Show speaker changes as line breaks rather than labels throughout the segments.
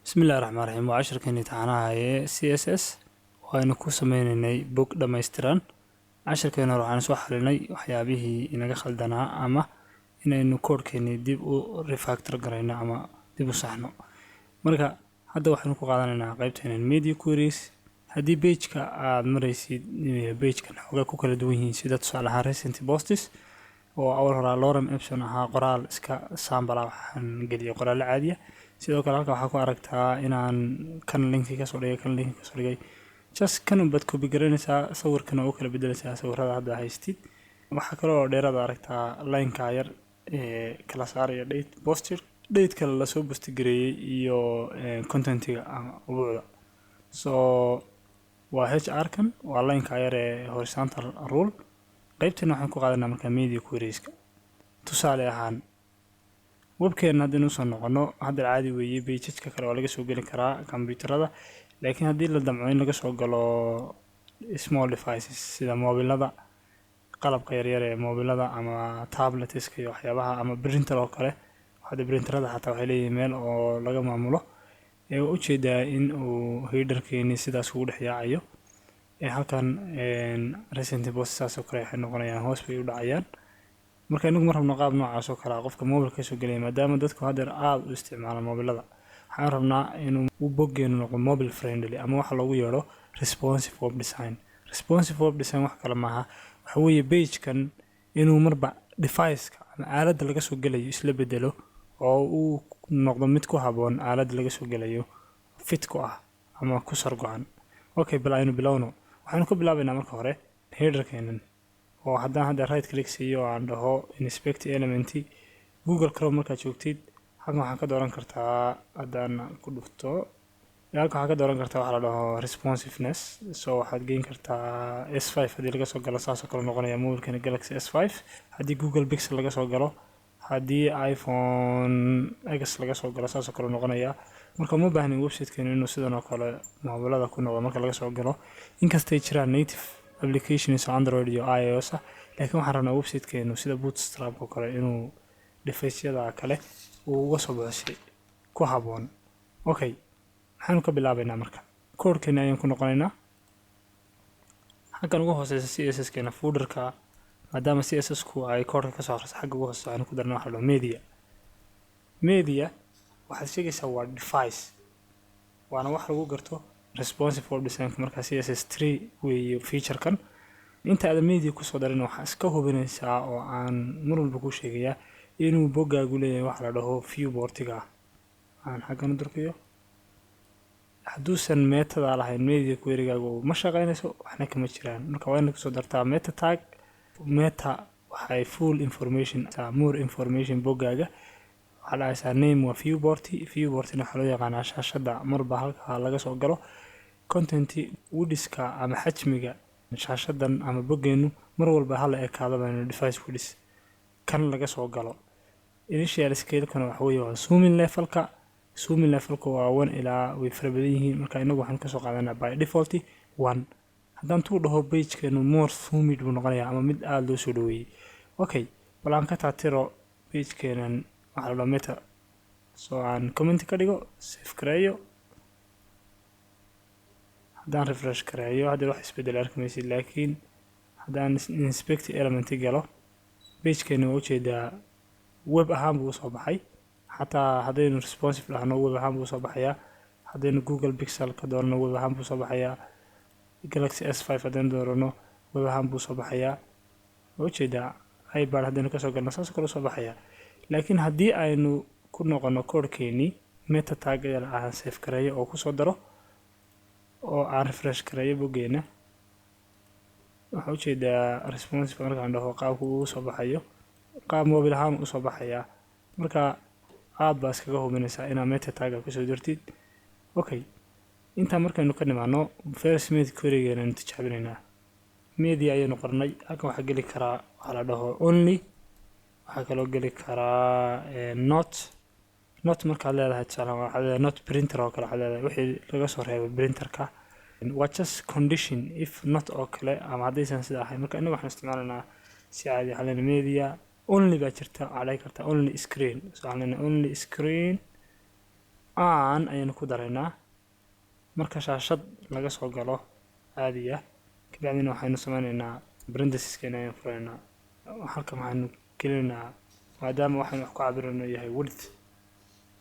Bismillahi Raxmaan Raxiim. Waa casharkeeni taxanaha ee CSS oo aynu ku sameyneynay bog dhammaystiran. Casharkeena hore waxaan soo xalinay waxyaabihii inaga khaldanaa ama inaynu koodhkeeni dib u refactor garayno ama dib u saxno. Marka hadda waxaynu ku qaadanaynaa qaybteenan media queries. Haddii pageka aad maraysid, pagekan xoogaa ku kala duwan yihiin, sida tusaale ahaan recent posts oo awal horaa lorem ipsum ahaa, qoraal iska sample ah, waxaan geliyay qoraallo caadiya. Sidoo kale halka waxaa ku aragtaa inaan kan linki kasoo dhigay, kan linki kasoo dhigay. Just kan unbaad copy garanaysaa, sawirkan oo u kala bedelaysaa sawirada hadda haystid. Waxaa kaloo dheeraad aragtaa lineka yar ee kala saaraya date posted, date kale lasoo post gareeyey, iyo contentiga ama ubuucda. So waa hr kan, waa lineka yar ee horizontal rule. Qaybtana waxaan ku qaadanaa markaa media querieska. Tusaale ahaan webkeena haddaynu usoo noqono, hadda caadi weeye, pageska kale waa laga soo geli karaa kombiyuutarada, laakiin haddii la damco in laga soo galo small devices sida moobilada, qalabka yaryar ee moobilada ama tabletska iyo waxyaabaha, ama printer oo kale, hadda printerada xataa waxay leeyihiin meel oo laga maamulo. Ee waa ujeedaa in uu headerkeeni sidaas ugu dhex yaacayo. Ee halkan recent post saas oo kale waxay noqonayaan, hoos bay u dhacayaan. Marka inagu ma rabno qaab noocaas oo kale ah qofka mobilka kasoo gelaya, maadaama dadku haddeer aada u isticmaala mobilada. Waxaan rabnaa inuu u boggeenu noqdo mobile friendly ama waxa loogu yeedho responsive web design. Responsive web design wax kale maaha, waxa weeye pagekan inuu marba device-ka ama aaladda laga soo gelayo isla bedelo oo uu noqdo mid ku habboon aaladda laga soo gelayo, fit ku ah ama ku sargo-an. Okay, bal aynu bilowno. Waxaynu ka bilaabaynaa marka hore headerkeenan, oo haddaan hadda right click siiyo oo aan dhaho inspect element, Google Chrome markaad joogtid halkan waxaan ka dooran kartaa, haddaan ku dhufto halkan waxaa ka dooran kartaa waxa la dhaho responsiveness. So waxaad geyn kartaa S5. Haddii laga soo galo, saasoo kale noqonaya mobilkani Galaxy S5. Haddii Google Pixel laga soo galo, haddii iPhone X laga soo galo, saasoo kale noqonaya. Marka uma baahnin websitekeenu inuu sidan oo kale moobilada ku noqdo marka laga soo galo, inkastay jiraan native applications oo Android iyo iOS ah, laakiin waxaan rabnaa websitekeenu sida Bootstrap oo kale inuu device-yada kale uu uga soo baxo si ku habboon. Okay, maxaanu ka bilaabaynaa marka? Koodhkeena ayaan ku noqonaynaa. Xaggan ugu hooseysa CSS keena footerka, maadaama CSS ku ay koodhka kasoo akhriso, xagga ugu hooseysa waxaanu ku darnaa waxa la dhaho media. Media waxaad sheegaysaa waa device, waana wax lagu garto responsive web designka. Marka CSS 3 weeye featurekan. Inta aadan media kusoo darin, waxaa iska hubinaysaa oo aan mar walba ku sheegayaa inuu boggaagu leeyahay waxa la dhaho viewportiga ah. Aan xaggan u durkiyo. Hadduusan metada lahayn, media querygaagu ma shaqeynayso, waxna kama jiraan. Marka waa inaad kusoo dartaa meta tag. Meta waxay full information, more information boggaaga. Waxaa dhahaysaa name waa viewport. Viewportina waxaa loo yaqaanaa shaashadda marba halka laga soo galo. Content widthka ama xajmiga shaashadan ama boggeenu mar walba hala ekaado baynu device width kan laga soo galo. Initial scale-kana waxa weeye waa zooming levelka. Zooming levelka waa 1 ilaa, way fara badan yihiin. Marka inagu waxaan kasoo qaadanaa by default 1. Haddaan 2 dhaho, pagekeenu more zoomed buu noqonayaa ama mid aada loo soo dhaweeyey. Okay, bal aan ka taatiro pagekeenan waxaa la dhaho meta, so aan comment ka dhigo, save gareeyo. Haddaan refresh gareeyo, haddii wax isbedel arki maysid, laakiin haddaan inspect element galo, pagekeena waa ujeedaa web ahaan buu usoo baxay. Xataa haddaynu responsive dhahno, web ahaan buu usoo baxayaa. Haddaynu Google Pixel ka doorano, web ahaan buu soo baxayaa. Galaxy S5 haddaynu doorano, web ahaan buu soo baxayaa. Waa ujeedaa. iPad haddaynu kasoo galno, saasoo kale usoo baxayaa. Laakiin haddii aynu ku noqono koodhkeenii, meta tag aan save gareeyo oo kusoo daro oo aan refresh gareeyo boggeena, waxaa ujeedaa responsive markaan dhaho qaabka uu soo baxayo, qaab mobile ahaan usoo baxayaa. Marka aad baa iskaga hubinaysaa inaad meta tagga kusoo dartid. Okay, intaa markaynu ka nimaano, first media querygeena aynu tijaabinaynaa. Media ayaynu qornay. Halkan waxaa geli karaa waxaa la dhaho only, waxaa kaloo geli karaa not. Not markaad leedahay, tusaale waxaad leedahay not printer oo kale, waxaad leedahay wixii laga soo reebay printerka. Waa just condition, if not oo kale ama haddaysan sida ahayn. Marka innaga waxaan isticmaalaynaa si caadi. Waxaan leenahay media only baa jirta, waxaa dhihi kartaa only screen. So waxaan leenahay only screen. Aan ayaynu ku daraynaa marka shaashad laga soo galo caadiya. Kabacdina waxaynu sameyneynaa parenthesiskeena ayaan furaynaa. Halkan waxaynu gelinaynaa, maadaama waxaynu wax ku cabirayno yahay width,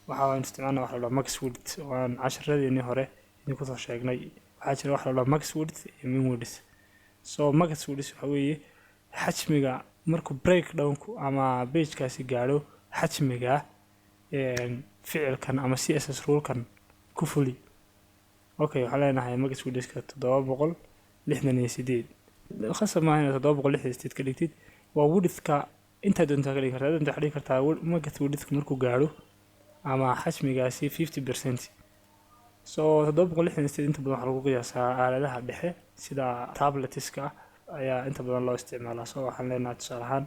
waxa aynu isticmaalnaa waxa la dhaho max width oo aan casharadeenii hore idinku soo sheegnay. Waxaa jira waxa la dhaho max width iyo min width. So max width waxa weeye xajmiga markuu breakdownku ama pagekaasi gaadho, xajmiga ficilkan ama CSS rulekan ku fuli. Okay, waxaan leenahay max widthka 768. Khasab maaha inaad 768 ka dhigtid, waa widthka intaa doontaa ka dhigi kartaa. Doonta waxaad dhigi kartaa max widthka markuu gaadho ama xajmigaasi 50%. So 768 inta badan waxaa lagu qiyaasaa aaladaha dhexe, sida tabletiska ayaa inta badan loo isticmaalaa. So waxaan leenahay, tusaale ahaan,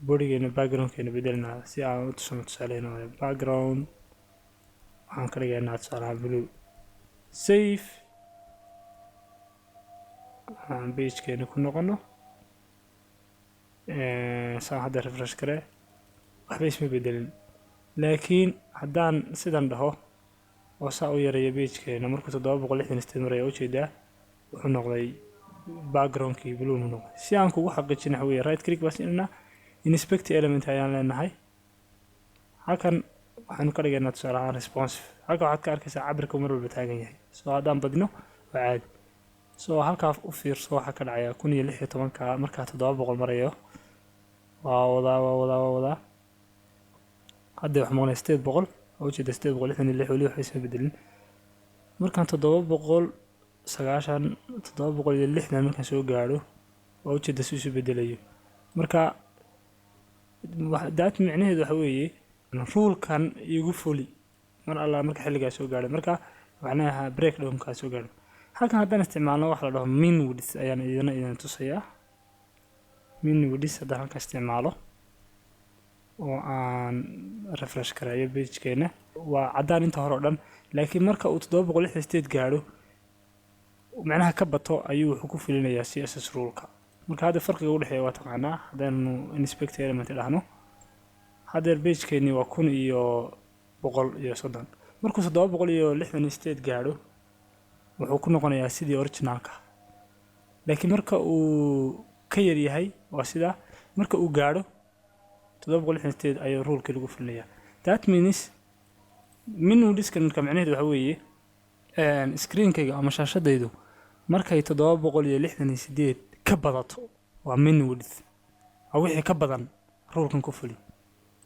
bodygeena backgroundkeena bedelinaa si aan u tusano. Tusaalehena background waxaan ka dhigaynaa, tusaale ahaan, blue. Save, aan pagekeena ku noqono. Saan hadda refresh garee, waxba isma bedelin. Laakiin haddaan sidan dhaho oo saa u yareeyo pagekeena, markuu 768 maraya, ujeedaa wuxuu noqday backgroundkii blue mu noqday. Si aan kugu xaqiijin waxa weeye, right click baa siinaa, inspect element ayaan leenahay. Halkan waxaanu ka dhigaynaa, tusaale ahaan, responsive. Halka waxaad ka arkaysaa cabirka mar walba taagan yahay. So haddaan badino waa caadi. So halkaa u fiirso waxaa ka dhacaya 1016-ka markaa 700 marayo. Waa wadaa, waa wadaa, waa wadaa. Hadda waxaa maqlaya 800 oo ujeeda 866, weli waxba isma bedelin. Markaan 790, 760 markaan soo gaadho, waa ujeeda si isu bedelayo. Marka daat micnaheedu waxa weeye rulekan igu fuli mar alla marka xilligaa soo gaadho, marka macnaha breakdownkaa soo gaadho. Halkan haddaan isticmaalno waxa la dhaho min width ayaan idina idin tusayaa. Min width haddaan halkan isticmaalo oo aan refresh gareeyo pagekeena, waa caddaan inta hore oo dhan, laakiin marka uu 768 gaadho, macnaha ka bato, ayuu wuxuu ku fulinayaa CSS ruleka. Marka hadda farqiga udhexeeya waa taqaanaa. Haddaynu inspect element dhahno, haddeer pagekeeni waa 1130. Markuu 768 gaadho, wuxuu ku noqonayaa sidii originalka, laakiin marka uu ka yar yahay waa sidaa. Marka uu gaadho 768 ayuu rulekii lagu fulinayaa. That means min widthkan marka macnaheedu waxa weeye screenkayga ama shaashadaydu markay 768 ka badato waa min width, waa wixii ka badan rulekan ku fuli.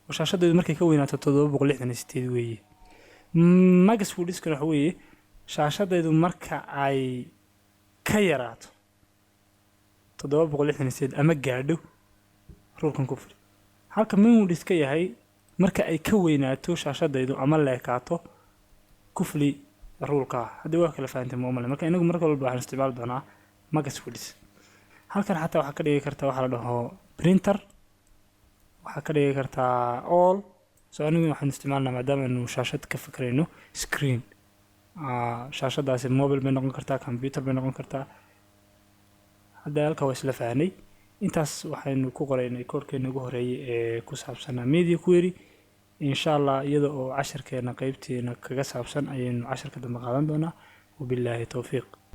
Oo shaashadaydu markay ka weynaato 768 weeye. Max widthkan waxa weeye shaashadaydu marka ay ka yaraato 768 ama gaadho, rulekan ku fuli. Halka min width ka yahay marka ay ka weynaato shaashadaydu ama leekaato, ku fuli ruleka. Haddii waa kala fahantay maumale. Marka inagu marka walba waxaan isticmaali doonaa max width. Halkan xataa waxaa ka dhigi kartaa waxaa la dhaho printer, waxaa ka dhigi kartaa all. So anigu waxaan isticmaalnaa, maadaama aynu shaashad ka fikrayno, screen. Shaashadaasi mobile bay noqon kartaa, computer bay noqon kartaa. Hadda halka waa isla fahnay. Intaas waxaynu ku qoraynay koodhkeena ugu horeeyay ee ku saabsanaa media query. Insha Allah, iyada oo casharkeena qeybteena kaga saabsan ayaynu casharka dambe qaadan doonaa. Wabilaahi towfiiq.